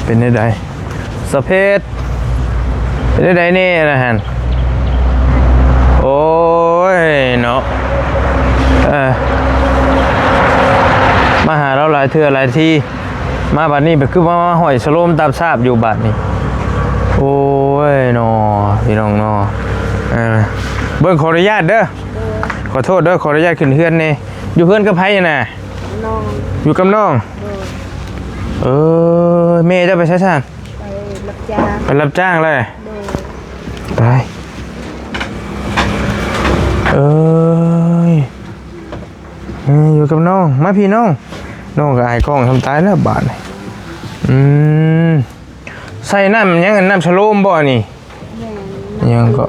ເປັນແນວໃດ ສາວເພັດ? ເປັນແນວໃດແດ່ລະຫັ້ນ? ໂອ້ຍເນາະ ເອີ ມາຫາລາວຫຼາຍເທື່ອຫຼາຍທີ ມາບາດນີ້ໄປຄືມາ ມາຫ້ອຍສະໂລມຕາມຊາບຢູ່ບາດນີ້. ໂອ້ຍເນາະ ພີ່ນ້ອງເນາະ ເອີ ເບິ່ງ ຂໍອະນຸຍາດເດີ ຂໍໂທດເດີ ຂໍອະນຸຍາດຂຶ້ນເຮືອນແດ່. ຢູ່ເຮືອນກັບໃຜຫັ້ນນະ? ນ້ອງ ຢູ່ກັບນ້ອງ. ໂດຍ ເອີ ແມ່ເຈົ້າໄປໃສຊັ້ນ? ໄປຮັບຈ້າງ ໄປຮັບຈ້າງແລ້ວ. ໂດຍ ຕາຍ ເອີຍ ເອີ ຢູ່ກັບນ້ອງ ມາພີ່ນ້ອງ. ນ້ອງກໍອາຍກ້ອງສ່ຳຕາຍແລ້ວບາດນີ້. ອືມ ໃສ່ນ້ຳຫຍັງ ນ້ຳສະໂລມບໍ່ນີ້? ແມ່ນ ຫຍັງກໍ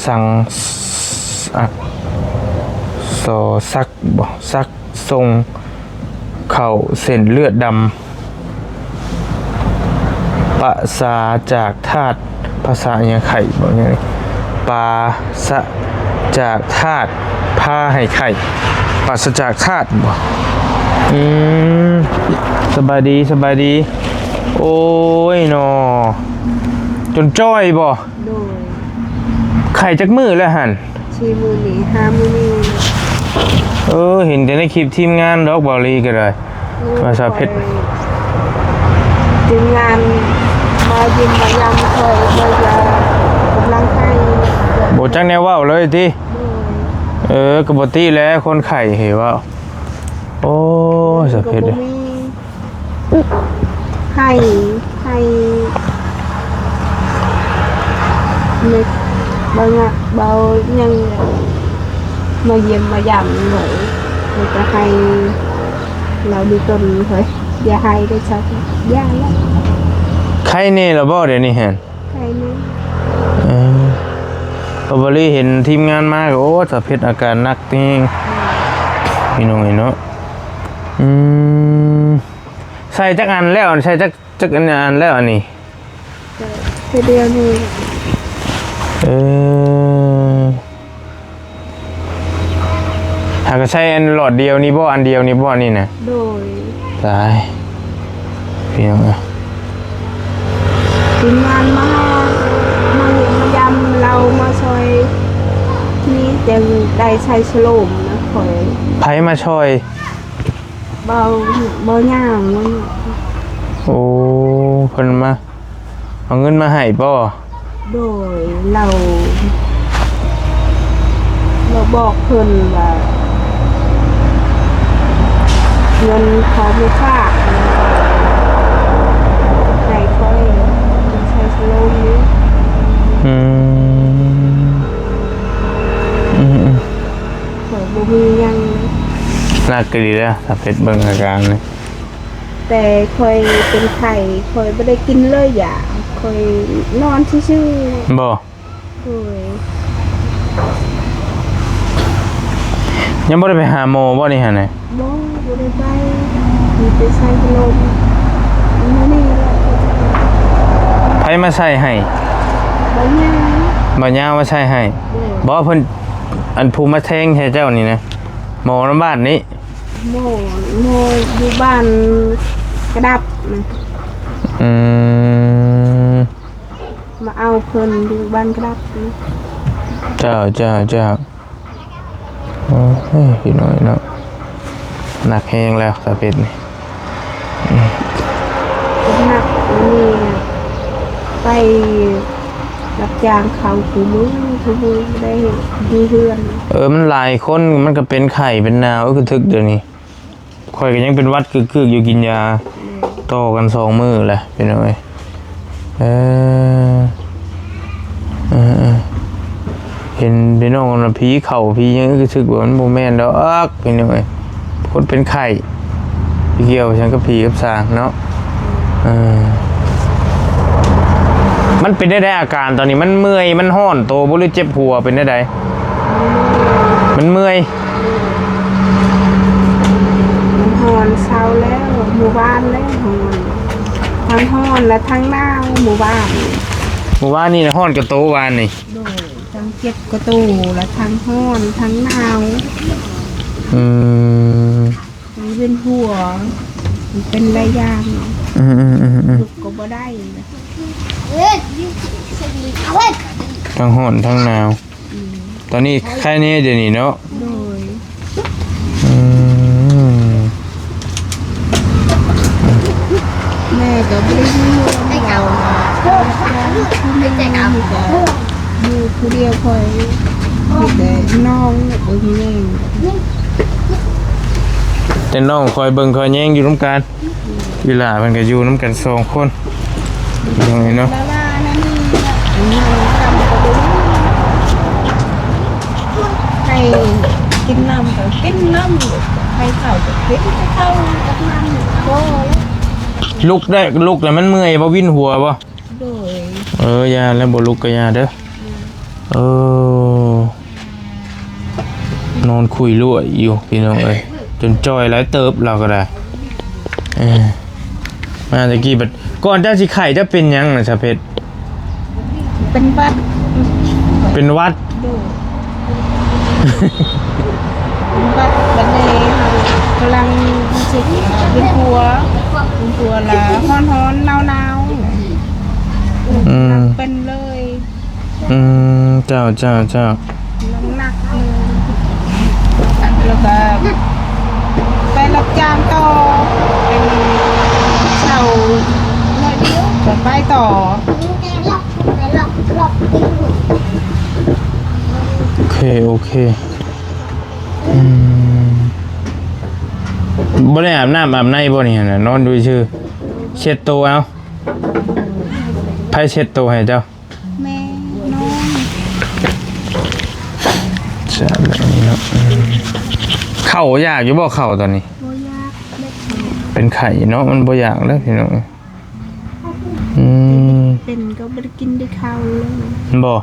ສັງ ອັກ ຊໍ ສັກບໍ່ ສັກ ສົ່ງເຂົ້າເສັ້ນເລືອດດຳ ປະສາຈາກທາດ ພາສາຫຍັງ ໄຂ້ບໍ່ຫຍັງ ປາສະຈາກທາດ ພາໃຫ້ໄຂ້ ປາສະຈາກທາດບໍ່? ອືມ ສະບາຍດີ ສະບາຍດີ. ໂອ້ຍເນາະ ຈົນຈ້ອຍບໍ່? ໂດຍ ໄຂ້ຈັກມື້ແລ້ວຫັ້ນ? ສີ່ມື້ນີ້ ຫ້າມື້ນີ້. ເອີ ເຫັນແຕ່ໃນຄລິບທີມງານດອກ ເບົາລີກໍໄດ້ ໂອ້ຍ ວ່າສາວເພັດ ທີມງານມາຢ້ຽມມາຢາມຂ້ອຍ ຂ້ອຍກໍກຳລັງໄຂ້ ບໍ່ຈັກແນວເວົ້າເລີຍຕິ? ໂດຍ ເອີ ກໍບໍ່ຕິແຫຼະ ຄົນໄຂ້ໃຫ້ເວົ້າ. ໂອ້ຍ ສາວເພັດເອີຍ ກໍບໍ່ມີ ໄຫ້ ໄຫ້ ເມັດ ເບົາຫຍັງ ເບົາຫຍັງ ມາຢ້ຽມມາຢາມເລີຍ ແລ້ວກໍໄຫ້ ລາວມີຕົນຂ້ອຍ ຢ່າໄຫ້ເດີຊະ ຢ່າລະ. ໄຂ້ແນ່ລະບໍ່ດຽວນີ້ຫັ້ນ? ໄຂ້ແນ່. ເອີ ເພາະວ່າລີເຫັນທີມງານມາກໍ ໂອ້ ສາວເພັດອາການໜັກແຮງ ພີ່ນ້ອງເອີຍເນາະ. ອືມ ໃສ່ຈັກອັນແລ້ວ ໃສ່ຈັກ ຈັກອັນແລ້ວອັນນີ້? ໃສ່ດຽວນີ້. ເອີ ຫາກະໃສ່ອັນຫຼອດດຽວນີ້ບໍ່ ອັນດຽວນີ້ບໍ່ນີ້ນະ? ໂດຍ ຕາຍ ພີ່ນ້ອງເອີຍ ທີມງານມາ ມາຢ້ຽມມາຢາມ ລາວມາຊ່ອຍ ນີ້ຈັ່ງໄດ້ໃສ່ສະໂລມນະຂ້ອຍ. ໃຜມາຊ່ອຍ? ເບົາ ເບົາຍາວ. ໂອ້ ເພິ່ນມາເອົາເງິນມາໃຫ້ບໍ່? ໂດຍ ລາວ ລາວບອກເພິ່ນວ່າ ເງິນເຂົາມາຝາກ ໃຫ້ຂ້ອຍໃຊ້ສະໂລມນີ້. ອືມ ອືມໆ ຂ້ອຍບໍ່ມີຫຍັງ. ໜັກອີ່ຫຼີເດີ້ ສາວເພັດເບິ່ງອາການນີ້. ແຕ່ຂ້ອຍເປັນໄຂ້ ຂ້ອຍບໍ່ໄດ້ກິນເລີຍຢາ ຂ້ອຍນອນຊື່ໆ. ບໍ່? ໂດຍ. ຍັງບໍ່ໄດ້ໄປຫາໝໍບໍ່ນີ້ຫັ້ນນະ? ບໍ່ ບໍ່ໄດ້ໄປ ມີແຕ່ໃສ່ພັດລົມມື້ນີ້ແຫຼະ. ໃຜມາໃສ່ໃຫ້? ບ່າວຍາວ ບ່າວຍາວມາໃສ່ໃຫ້. ໂດຍ. ບໍ່ ເພິ່ນ ອັນຜູ້ມາແທງໃຫ້ເຈົ້ານີ້ນະ ໝໍນຳບ້ານນີ້? ໝໍ ໝໍຢູ່ບ້ານກະດັບນະ. ອືມ ມາເອົາເພິ່ນຢູ່ບ້ານກະດັບ. ເຈົ້າ ເຈົ້າ ເຈົ້າ. ໂອ້ຍ ພີ່ນ້ອງເນາະ ໜັກແຮງແລ້ວ ສາວເພັດນີ້. ອືມ ໜັກນີ້ນະ ໄປ ຮັບຈ້າງເຂົາຄູ່ມື້ ຄູ່ມື້ບໍ່ໄດ້ຢູ່ເຮືອນ. ເອີ ມັນຫຼາຍຄົນ ມັນກໍເປັນໄຂ້ເປັນໜາວ ເອີ ຄືຖືກດຽວນີ້. ຂ້ອຍກໍຍັງເປັນຫວັດກຶກໆຢູ່ ກິນຢາ ແມ່ນ ຕໍ່ກັນສອງມື້ແຫຼະ ພີ່ນ້ອງເອີຍ. ເອີ ເອີ ເອີ ເຫັນພີ່ນ້ອງວ່າຜີເຂົ້າຜີຫຍັງ ຄືສຶກວ່າມັນບໍ່ແມ່ນດອກ ພີ່ນ້ອງເອີຍ. ຄົນເປັນໄຂ້ ໄປກ່ຽວຫຍັງກັບຜີກັບສາງເນາະ. ເອີ ມັນເປັນແນວໃດອາການຕອນນີ້? ມັນເມື່ອຍ ມັນຮ້ອນໂຕບໍ່ ຫຼືເຈັບຫົວ ເປັນແນວໃດ? ມັນເມື່ອຍ ມັນຮ້ອນເຊົາແລ້ວ ມື້ວານແລ້ວຮ້ອນ ທັງຮ້ອນ ແລະ ທັງໜາວມື້ວານ. ມື້ວານນີ້ນະ ຮ້ອນກະໂຕວານນີ້? ໂດຍ ທັງເຈັບກະໂຕ ແລະ ທັງຮ້ອນ ທັງໜາວ. ອືມ ມັນເວັນຫົວ ມັນເປັນຫຼາຍຢ່າງ. ອືມໆໆໆ ລຸກກໍ ບໍ່ໄດ້ ທັງຮ້ອນທັງໜາວ. ອືມ ຕອນນີ້ໄຄແນ່ດຽວນີ້ເນາະ. ໂດຍ. ອືມ ແມ່ກໍບໍ່ໄດ້ຢູ່ນຳເຂົາ ຢູ່ຜູ້ດຽວ ຂ້ອຍມີແຕ່ນ້ອງເບິ່ງແຍງ ແຕ່ນ້ອງຄອຍເບິ່ງຄອຍແຍງຢູ່ນຳກັນ. ອີ່ຫຼ້າເພິ່ນກໍຢູ່ນຳກັນສອງຄົນ ພີ່ນ້ອງເອີຍເນາະ. ແລ້ວວ່ານັ້ນ ໃຫ້ກິນນ້ຳກໍກິນນ້ຳ ໃຫ້ເຂົ້າກໍກິນແຕ່ເຂົ້າກັບນ້ຳ ພໍແລ້ວ. ລຸກໄດ້ ລຸກແລ້ວມັນເມື່ອຍບໍ່ ວິນຫົວບໍ່? ໂດຍ. ເອີ ຢ່າແລ້ວ ບໍ່ລຸກກໍຢ່າເດີ. ເອີ ນອນຄຸຍລວຍຢູ່ພີ່ນ້ອງເອີຍ ຈົນຈ່ອຍຫຼາຍເຕີບລາວກໍໄດ້. ເອີ ມາແຕ່ກີ້ບັດ ກ່ອນເຈົ້າຊິໄຂ້ເຈົ້າເປັນຫຍັງນະສາວເພັດ? ເປັນຫວັດ. ເປັນຫວັດ? ໂດຍ. ເປັນຫວັດ ບັດນີ້ກຳລັງເຈັບເປັນຫົວ ເປັນຫົວລະຮ້ອນໆ ໜາວໆ. ອືມ ກຳລັງເປັນເລີຍ. ອືມ ເຈົ້າ ເຈົ້າ ເຈົ້າ. ໜັກເລີຍ ແລ້ວກໍໄປຮັບຈ້າງຕໍ່ ເປັນເສົາໜ້ອຍດຽວກໍໄປຕໍ່. ໂອເຄ ໂອເຄ. ອືມ ບໍ່ໄດ້ອາບນ້ຳອາບໃນບໍ່ນີ້ຫັ້ນນະ? ນອນຢູ່ຊື່ ເຊັດໂຕເອົາ. ໃຜເຊັດໂຕໃຫ້ເຈົ້າ? ແມ່ນອນ. ເຂົ້າຢາກຢູ່ບໍ່ ເຂົ້າຕອນນີ້? ບໍ່ຢາກ ເປັນໄຂ້ເນາະ ມັນບໍ່ຢາກແລ້ວພີ່ນ້ອງ. ອືມ ເປັນກໍບໍ່ໄດ້ກິນໄດ້ເຂົ້າເລີຍ. ບໍ່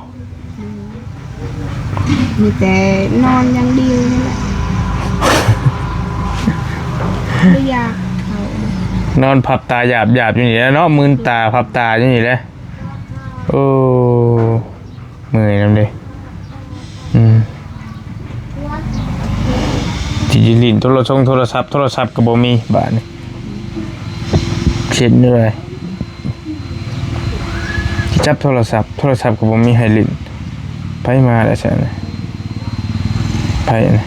ມີແຕ່ນອນຢ່າງດຽວນີ້ແຫຼະ ບໍ່ຢາກເຂົ້າ. ນອນພັບຕາຢາບໆ ຢູ່ນີ້ແຫຼະເນາະ ມືນຕາພັບຕາຢູ່ນີ້ແຫຼະ. ໂອ້ ເມື່ອຍນຳເດ້. ອືມ ຊິຫຼິ້ນໂທລະຊົງໂທລະສັບ ໂທລະສັບກໍບໍ່ມີບາດນີ້ ເຮັດແນວໃດ? ຈັບໂທລະສັບ ໂທລະສັບກໍບໍ່ມີໃຫ້ຫຼິ້ນ. ໃຜມາແລ້ວຊັ້ນ? ໃຜນະ?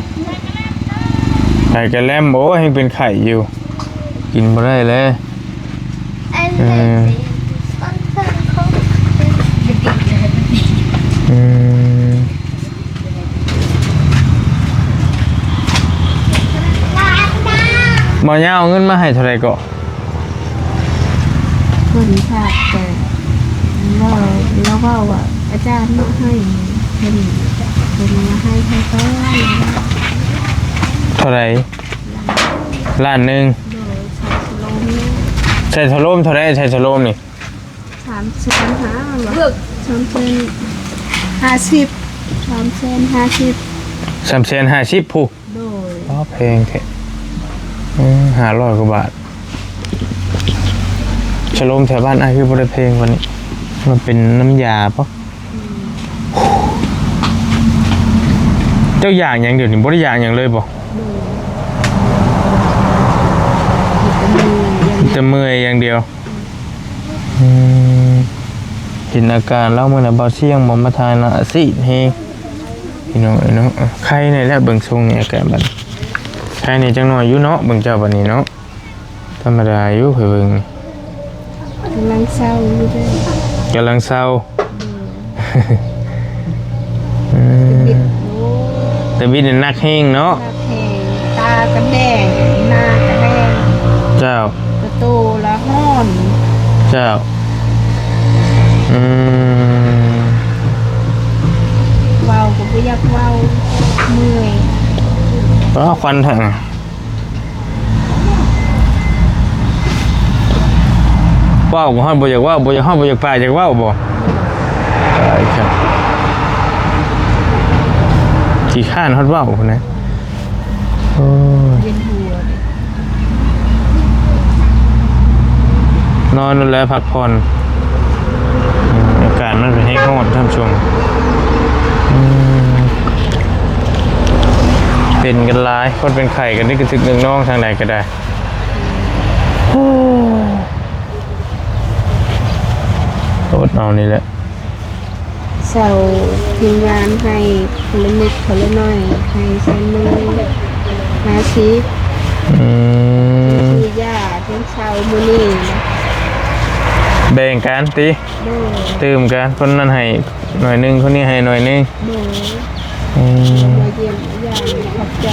ໃຜກະແລັມ. ໂອ້ຍ ຍັງເປັນໄຂ້ຢູ່ ກິນບໍ່ໄດ້ແລ້ວ. ເອີ ອືມ. ໝໍຍາວເອົາເງິນມາໃຫ້ເທົ່າໃດເກາະ? ເພິ່ນຝາກໄປ ລາວ ລາວເວົ້າວ່າອາຈານມາໃຫ້ ເພິ່ນ ເພິ່ນມາໃຫ້ຂ້ອຍກ່ອນ. ເທົ່າໃດ? ລ້ານໜຶ່ງ. ໂດຍ. ໃສ່ສະໂລມນີ້ ໃສ່ສະໂລມເທົ່າໃດ? ໃສ່ສະໂລມນີ້ ສາມແສນຫ້າ ສາມແສນຫ້າສິບ ສາມແສນຫ້າສິບ ສາມແສນຫ້າສິບພຸ້ນ. ໂດຍ. ອໍ ແພງແທ້. ເອີ ຫ້າຮ້ອຍກວ່າບາດ. ສະໂລມແຖວບ້ານອ້າຍຄືບໍ່ໄດ້ແພງປານນີ້? ມັນເປັນນ້ຳຢາບໍ? ອືມ. ເຈົ້າຢາກຫຍັງດຽວນີ້? ບໍ່ໄດ້ຢາກຫຍັງເລີຍບໍ? ໂດຍ. ມີແຕ່ເມື່ອຍຢ່າງດຽວ. ອືມ ເຫັນອາການລາວມື້ນັ້ນ ບ່າວຊຽງບໍ່ມາຖ່າຍໜ້າຊີດແຮງ ພີ່ນ້ອງເອີຍເນາະ. ໄຄແນ່ແຫຼະ ເບິ່ງຊົງນີ້ອາການບັດ ໄຄແນ່ຈັກໜ້ອຍຢູ່ເນາະ ເບິ່ງເຈົ້າບັດນີ້ເນາະ. ທຳມະດາຢູ່ ຂ້ອຍເບິ່ງນີ້ ກຳລັງເຊົາຢູ່ເດີ ກຳລັງເຊົາ. ອືມ ຕາວິດນີ້ໜັກແຮງເນາະ ໜັກແຮງ ຕາກະແດງ ໜ້າກະແດງ. ເຈົ້າ. ກະໂຕລະຮ້ອນ. ເຈົ້າ. ອືມ ເວົ້າກໍບໍ່ຢາກເວົ້າ ເມື່ອຍ. ເອີ ຄວັນແທ້. ເວົ້າກໍຮອດບໍ່ຢາກເວົ້າ ບໍ່ຢາກຮອດບໍ່ຢາກປາກ ຢາກເວົ້າບໍ່? ຕາຍແທ້ ຂີ້ຄ້ານຮອດເວົ້າພຸ້ນນະ. ໂອ້ຍ ວຽນຫົວເດ້ ນອນໂລດແຫຼະ ພັກຜ່ອນ. ອືມ ອາກາດມັນເປັນແຮງຮ້ອນ ທ່ານຜູ້ຊົມ. ອືມ ເປັນກັນຫຼາຍ ຄົນເປັນໄຂ້ກັນນີ້ກະຖືກເນືອງນອງທາງໃດກະໄດ້. ໂອ້ ເອົານີ້ແຫຼະ ເຊົ່າທີມງານໃຫ້ຄົນລະນິດຄົນລະໜ້ອຍ ໃຫ້ແສນໜຶ່ງຫ້າສິບ ອືມ ຊື້ຢາ ເພິ່ນເຊົ່າມື້ນີ້ ແບ່ງກັນຕິ ໂດຍ ຕື່ມກັນ ຄົນນັ້ນໃຫ້ໜ້ອຍໜຶ່ງ ຄົນນີ້ໃຫ້ໜ້ອຍໜຶ່ງ ໂດຍ ອືມ ມາຢ້ຽມມາຢາມ ຂອບໃຈ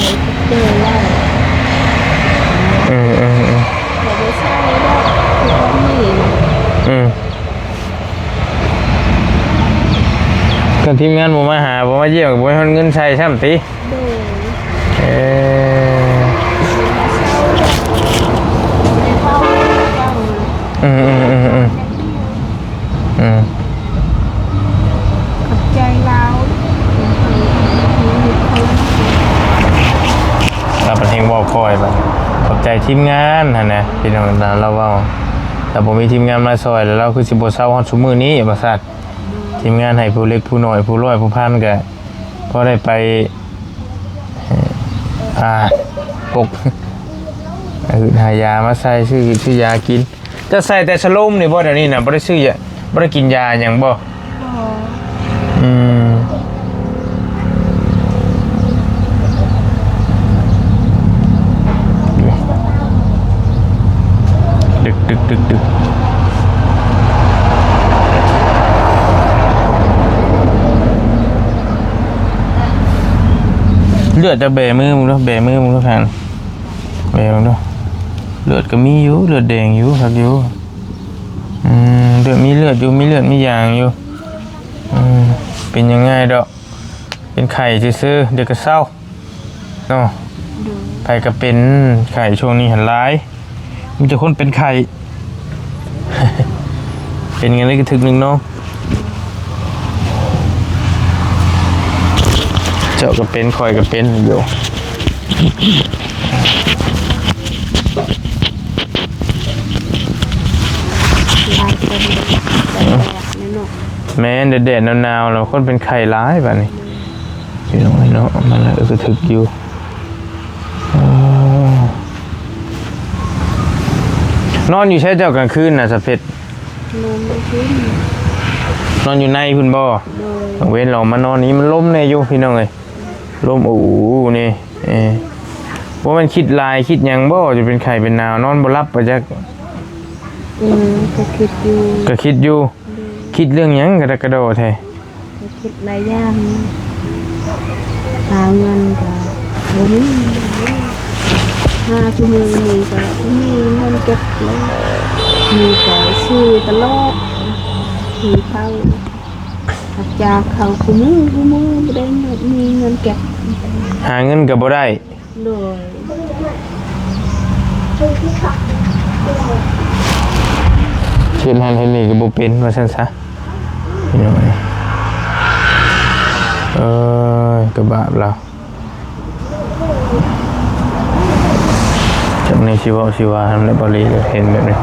ເຈົ້າຫຼາຍ ເອີໆໆ ບໍ່ໄດ້ໃຊ້ດອກ ທຸກວັນນີ້ ອືມ ຄັນທີມງານບໍ່ມາຫາ ບໍ່ມາຢ້ຽມ ກໍບໍ່ມີເງິນໃຊ້ຊ້ຳຕິ ໂດຍ ເອີ ອືມໆໆໆ ອືມ ຂອບໃຈລາວ ລາວເປັນແຮງເວົ້າຄ່ອຍບາດ ຂອບໃຈທີມງານຫັ້ນນະ ພີ່ນ້ອງ ລາວເວົ້າ ຖ້າບໍ່ມີທີມງານມາຊ່ອຍ ແລ້ວລາວຄືຊິບໍ່ເຊົາຮອດຊຸມມື້ນີ້ ວ່າຊັ້ນ ທີມງານໃຫ້ຜູ້ເລັກຜູ້ນ້ອຍ ຜູ້ຮ້ອຍຜູ້ພັນ ກະພໍໄດ້ໄປ ອ່າ ປົກ ຫາຢາມາໃສ່ ຊື້ ຊື້ຢາກິນ. ເຈົ້າໃສ່ແຕ່ສະໂລມນີ້ບໍ່ ດຽວນີ້ນະ? ບໍ່ໄດ້ຊື້ຢາ ບໍ່ໄດ້ກິນຢາຫຍັງບໍ່? ບໍ່. ອືມ. ດຶກໆໆໆ. ເລືອດຈະແບມືມຶງດູ ແບມືມຶງດູທ່ານ ແບເບິ່ງດູ ເລືອດກໍມີຢູ່ ເລືອດແດງຢູ່ ຄັກຢູ່. ອືມ ເລືອດ ມີເລືອດຢູ່ ມີເລືອດມີຢາງຢູ່. ອືມ ເປັນຫຍັງງ່າຍດອກ ເປັນໄຂ້ຊື່ໆ ດຽວກໍເຊົາເນາະ. ໂດຍ. ໃຜກໍເປັນໄຂ້ ຊ່ວງນີ້ຫັ້ນຫຼາຍ ມີແຕ່ຄົນເປັນໄຂ້ ເປັນຫຍັງໄດ້ກະທຶກໜຶ່ງເນາະ. ເຈົ້າກໍເປັນ ຂ້ອຍກໍເປັນຢູ່. ຫຼາຍຄົນແດດໆເນາະ. ແມ່ນ ແດດໆ ໜາວໆ ແລ້ວຄົນເປັນໄຂ້ຫຼາຍບາດນີ້ ພີ່ນ້ອງເນາະ. ມັນລະອຶກກະທຶກຢູ່. ເອີ ນອນຢູ່ໃສເຈົ້າກາງຄືນນະ ສາວເພັດ? ນອນຢູ່ພຸ້ນ ນອນຢູ່ໃນພຸ້ນບໍ່? ໂດຍ. ກາງເວັນລອງມານອນນີ້ ມັນລົມແດ່ຢູ່ ພີ່ນ້ອງເອີຍ. ລົມອູໆນີ້ ເອີ ບໍ່ແມ່ນຄິດຫຼາຍຄິດຫຍັງບໍ່ ຈະເປັນໄຂ້ເປັນໜາວ ນອນບໍ່ຫຼັບບໍ່ຈັກ. ເອີ ກໍຄິດຢູ່ ກໍຄິດຢູ່. ໂດຍ. ຄິດເລື່ອງຫຍັງກະດັກກະດໍແທ້? ກໍຄິດຫຼາຍຢ່າງ ຫາເງິນກໍບໍ່ມີ ຫາຊຸມື້ນີ້ກໍບໍ່ມີເງິນເກັບເລີຍ ມີແຕ່ຊື້ຕະຫຼອດ ຊື້ເຂົ້າ ຮັບຈ້າງເຂົາຄູ່ມື້ ຄູ່ມື້ ບໍ່ໄດ້ມີເງິນເກັບ ຫາເງິນກໍບໍ່ໄດ້. ໂດຍ. ເຮັດຫັ້ນເຮັດນີ້ກໍບໍ່ເປັນວ່າຊັ້ນຊະ ພີ່ນ້ອງເອີຍ. ເອີຍ ກໍບາບລາວ. ຈັກແນວຊິເວົ້າຊິວ່ານຳແຫຼະ ເບົາຫຼີເຫັນແບບນີ້.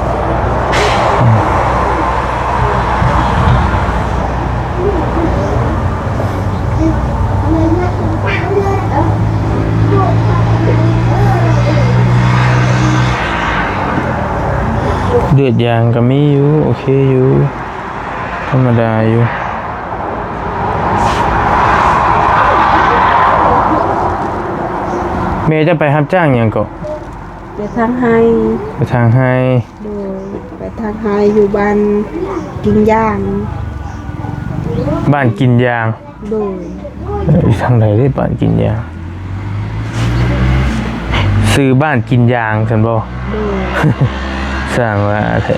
ເລືອດຢາງກໍມີຢູ່ ໂອເຄຢູ່ ທຳມະດາຢູ່. ແມ່ເຈົ້າໄປຮັບຈ້າງຫຍັງເກາະ? ໄປຖາງໄຮ່. ໄປຖາງໄຮ່. ໂດຍ ໄປຖາງໄຮ່ຢູ່ບ້ານກິນຢາງ. ບ້ານກິນຢາງ. ໂດຍ. ເອີ ຢູ່ທາງໃດເດ້ບ້ານກິນຢາງ? ຊື່ບ້ານກິນຢາງຊັ້ນບໍ່? ໂດຍ. ສ້າງວ່າແທ້.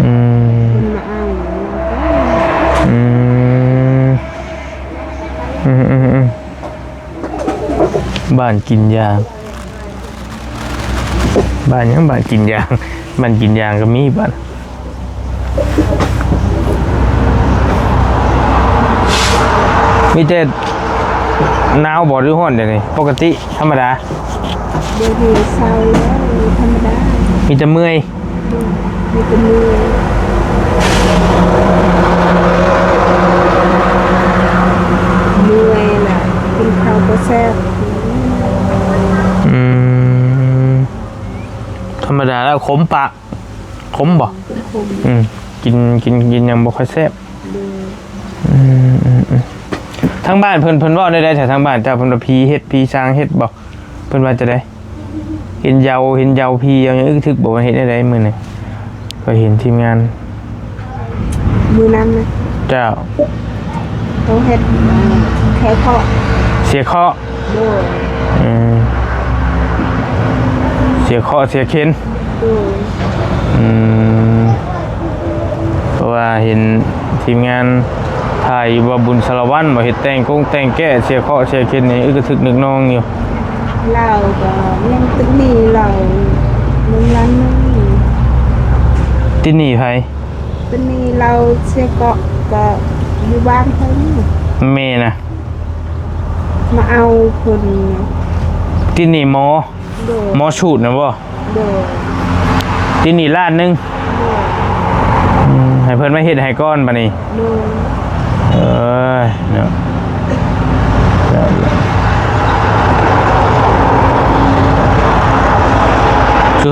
ອືມ ເພິ່ນມາເອົາ. ອືມ ອືມໆໆ. ບ້ານກິນຢາງ ບ້ານຫຍັງ? ບ້ານກິນຢາງ ບ້ານກິນຢາງກໍມີບ້ານ ມີແຕ່ໜາວບໍ່ ຫຼືຮ້ອນດຽວນີ້? ປົກກະຕິ ທຳມະດາ. ດຽວນີ້ເຊົາແລ້ວ ທຳມະດາ. ມີແຕ່ເມື່ອຍ. ມີແຕ່ເມື່ອຍ ເມື່ອຍລະກິນເຂົ້າບໍ່ແຊບ. ອືມ ທຳມະດາແລ້ວ ຂົມປາກ ຂົມບໍ່? ຂົມ. ອືມ ກິນ ກິນ ກິນຫຍັງບໍ່ຄ່ອຍແຊບ. ໂດຍ. ອືມໆໆ ທາງບ້ານເພິ່ນ ເພິ່ນເວົ້າແນວໃດ ຖ້າທາງບ້ານເຈົ້າ ເພິ່ນວ່າຜີເຮັດ ຜີສາງເຮັດບໍ່ ເພິ່ນວ່າຈັ່ງໃດ? ເຫັນເຍົາ ເຫັນເຍົາຜີເຍົາຫຍັງ ອຶກທຶກບໍ່ ວ່າເຮັດແນວໃດມື້ນີ້ ຂ້ອຍເຫັນທີມງານ ມື້ນັ້ນນະ ເຈົ້າ ເຂົາເຮັດ ແຄເຄາະ ເສຍເຄາະ. ໂດຍ. ອືມ ເສຍເຄາະເສຍເຂັນ. ໂດຍ. ອືມ ເພາະວ່າເຫັນທີມງານຖ່າຍຢູ່ວ່າບຸນສາລະວັນ ບໍ່ເຮັດແຕ່ງກົງແຕ່ງແກ້ ເສຍເຄາະເສຍເຂັນນີ້ ອຶກກະທຶກນຶກນອງຢູ່. ລາວກໍຍັງຕິດໜີ້ລາວ ເງິນລ້ານໜຶ່ງ. ຕິດໜີ້ໃຜ? ເປັນໜີ້ລາວເສຍເກາະ ກໍຢູ່ບ້ານເພິ່ນ. ແມ່ນະ ມາເອົາເພິ່ນ. ຕິດໜີ້ໝໍ? ໂດຍ. ໝໍສູດນະບໍ່? ໂດຍ. ຕິດໜີ້ລ້ານໜຶ່ງ? ໂດຍ. ອືມ ໃຫ້ເພິ່ນມາເຮັດໃຫ້ກ່ອນບາດນີ້. ໂດຍ. ເອີຍ ເນາະ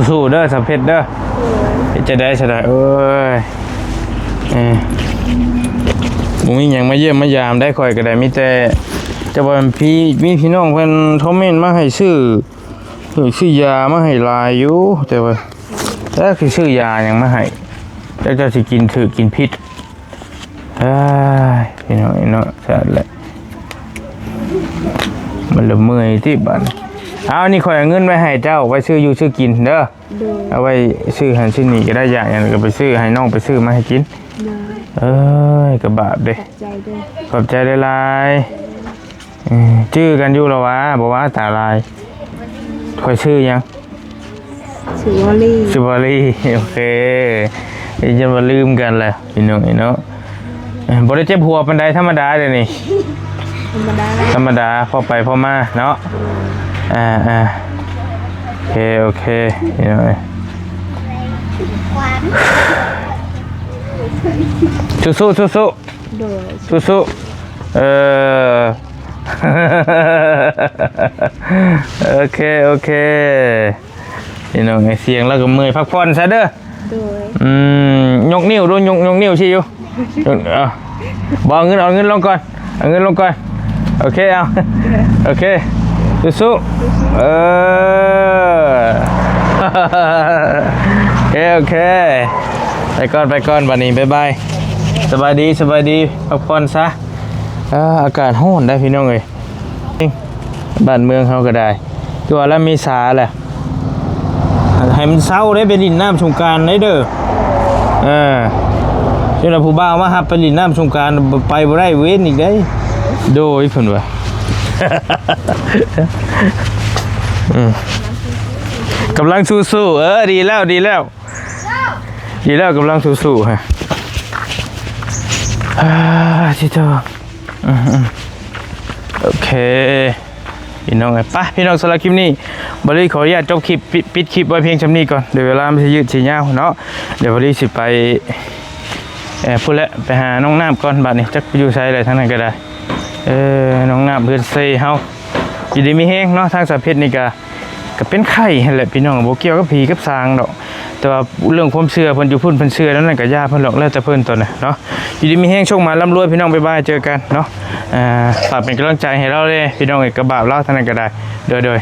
ສູ້ໆເດີ ສາວເພັດເດີ. ໂດຍ. ເຮັດຈັ່ງໃດຊະດາ ໂອ້ຍ. ເອີ ບໍ່ມີຫຍັງມາຢ້ຽມມາຢາມໄດ້ ຂ້ອຍກໍໄດ້ ມີແຕ່ ແຕ່ວ່າພີ່ ມີພີ່ນ້ອງເພິ່ນຄອມເມັນມາໃຫ້ຊື້ ເອີ ຊື້ຢາມາໃຫ້ຫຼາຍຢູ່ ແຕ່ວ່າ ແຕ່ຊິຊື້ຢາຫຍັງມາໃຫ້ ແລ້ວເຈົ້າຊິກິນຖືກກິນຜິດ. ເອີຍ ພີ່ນ້ອງເອີຍເນາະ ຊັ້ນແຫຼະ ມັນລະເມື່ອຍຕິບາດນີ້. ເອົາ ນີ້ຂ້ອຍເອົາເງິນໄວ້ໃຫ້ເຈົ້າ ໄວ້ຊື້ຢູ່ຊື້ກິນເດີ. ໂດຍ. ເອົາໄວ້ຊື້ຫັ້ນຊື້ນີ້ກໍໄດ້ ຢາກຫຍັງກໍໄປຊື້ ໃຫ້ນ້ອງໄປຊື້ມາໃຫ້ກິນ. ໂດຍ. ເອີຍ ກະບາບເດ້. ຂອບໃຈເດີ. ຂອບໃຈຫຼາຍໆ. ເອີ ຈື່ກັນຢູ່ລະຫວາ? ບໍ່ວ່າຕາລາຍ. ຂ້ອຍຊື່ຫຍັງ? ຊື່ວໍລີ. ຊື່ວໍລີ. ໂອເຄ ຢ້ານວ່າລືມກັນແຫຼະ ພີ່ນ້ອງເອີຍເນາະ. ເອີ ບໍ່ໄດ້ເຈັບຫົວປານໃດ ທຳມະດາເດນີ້. ທຳມະດາ ທຳມະດາ ພໍໄປພໍມາເນາະ. ອືມ ອ່າໆ ໂອເຄ ໂອເຄ ພີ່ນ້ອງເອີຍ. ສູ້ໆ ສູ້ໆ. ໂດຍ. ສູ້ໆ ເອີ ໂອເຄ ໂອເຄ ພີ່ນ້ອງເອີຍ ສຽງລາວກໍເມື່ອຍ ພັກຜ່ອນຊະເດີ. ໂດຍ. ອືມ ຍົກນິ້ວດູ ຍົກ ຍົກນິ້ວຊີ້ຢູ່. ເອົາ ບໍ່ ເອົາເງິນ ເອົາເງິນລົງກ່ອນ ເອົາເງິນລົງກ່ອນ. ໂອເຄ ເອົາ ໂອເຄ ສູ້ໆ ເອີ ໂອເຄ ໂອເຄ ໄປກ່ອນ ໄປກ່ອນ ບາດນີ້ ບາຍບາຍ ສະບາຍດີ ສະບາຍດີ ພັກຜ່ອນຊະ. ອ່າ ອາກາດຮ້ອນໄດ໋ ພີ່ນ້ອງເອີຍ. ບ້ານເມືອງເຮົາກໍໄດ້ ຄືວ່າລະເມສາແຫຼະ ໃຫ້ມັນເຊົາໄດ້ ໄປຫຼິ້ນນ້ຳສົງການໄດ້ເດີ. ເອີ ຈັ່ງໃດຜູ້ບ່າວມາຮັບໄປຫຼິ້ນນ້ຳສົງການ ໄປບໍ່ໄດ້ ເວນອີກເດ້. ໂດຍ ເພິ່ນວ່າ ອືມ ກຳລັງສູ້ໆ ເອີ ດີແລ້ວ ດີແລ້ວ ດີແລ້ວ ກຳລັງສູ້ໆ ຮະ. ອ່າ ຊິໂທ ອືມໆ ໂອເຄ ພີ່ນ້ອງເອີຍ ໄປ ພີ່ນ້ອງ ສຳລັບຄລິບນີ້ ບ່າວລີຂໍອະນຸຍາດຈົບຄລິບ ປິດ ປິດຄລິບໄວ້ພຽງຊ່ຳນີ້ກ່ອນ ດຽວເວລາມັນຊິຍືດຊິຍາວເນາະ. ດຽວບ່າວລີຊິໄປ ເອີ ພຸ້ນແຫຼະ ໄປຫານ້ອງນ້ຳກ່ອນ ບາດນີ້ຈັກໄປຢູ່ໃສແຫຼະ ທາງນັ້ນກໍໄດ້. ເອີ ນ້ອງນ້ຳ ເພື່ອນເຊເຮົາ ຢູ່ດີມີແຮງເນາະ. ທາງສາວເພັດນີ້ກໍ ກໍເປັນໄຂ້ຫັ້ນແຫຼະພີ່ນ້ອງ ບໍ່ກ່ຽວກັບຜີກັບສາງດອກ ແຕ່ວ່າເລື່ອງຄວາມເຊື່ອເພິ່ນຢູ່ພຸ້ນ ເພິ່ນເຊື່ອແນວນັ້ນກໍຢ່າເພິ່ນດອກ ແລ້ວແຕ່ເພິ່ນຕອນນີ້ເນາະ. ຢູ່ດີມີແຮງ ໂຊກໝານ ລ່ຳລວຍພີ່ນ້ອງ ບາຍບາຍ ເຈີກັນເນາະ. ອ່າ ຝາກເປັນກຳລັງໃຈໃຫ້ລາວແດ່ພີ່ນ້ອງເອີຍ ກັບບ່າວລາວທາງນັ້ນກໍໄດ້. ໂດຍ ໂດຍ.